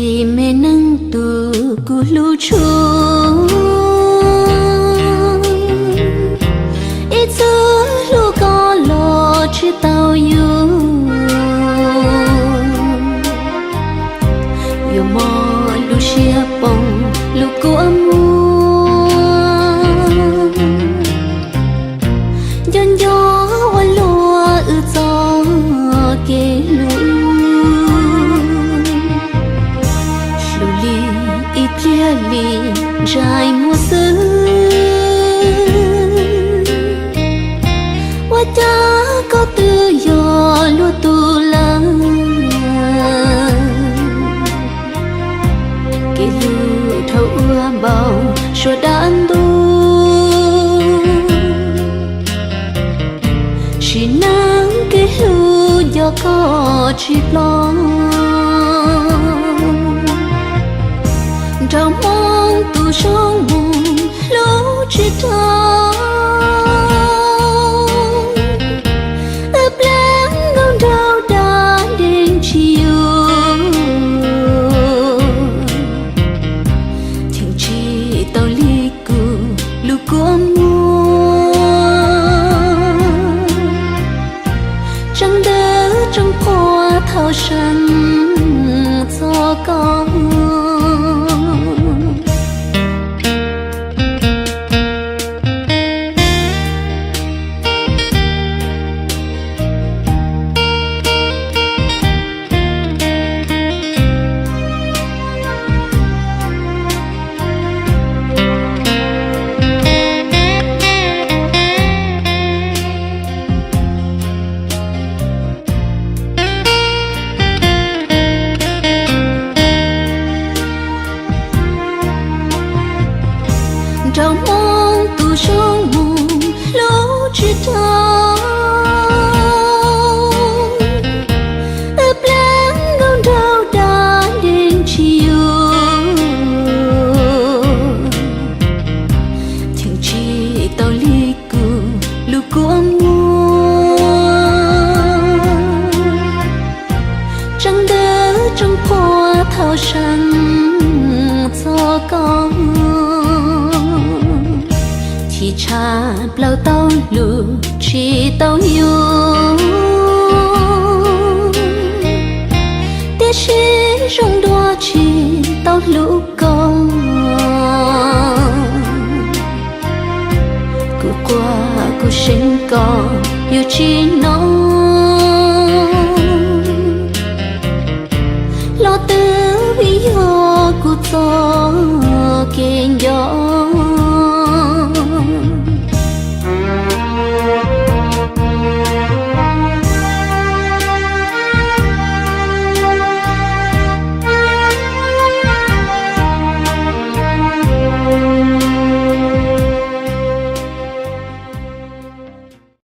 Ib me neeg tus kuv hlub tshua, ib txwm hlub koj los tsis tau yuav, yuav mob lub siab poob lub kua muag, nco nco ua luaj wb txoj kev hlub. Hlub li ib pliag li ntsais muag xwb, ua cas koj twb yog luag tus lawm. Kev hlub dhau ua npaum suab dab ntub, sim neej kev hlub nco koj tsis ploj. Nraug Hmoob tus zoo mus hlub tsis dhau, wb pleev nkaus nraug dab deev tsis yuav, cheem tsis tau li kuv lub kua muag. Tseem ntawd tseem qhuav thaum seev txog koj. Nraug Hmoob tus zoo mus hlub tsis dhau, wb pleev nkaus nraug dab deev tsis yuav, cheem tsis tau li kuv lub kua muag. Tseem ntawd tseem qhuav thaum seev txog koj, chim tshaj plaws tau hlub tsis tau yuav, tiam sis zoo dua tsis tau hlub koj. Kuv quaj kuv seev koj yuav tsis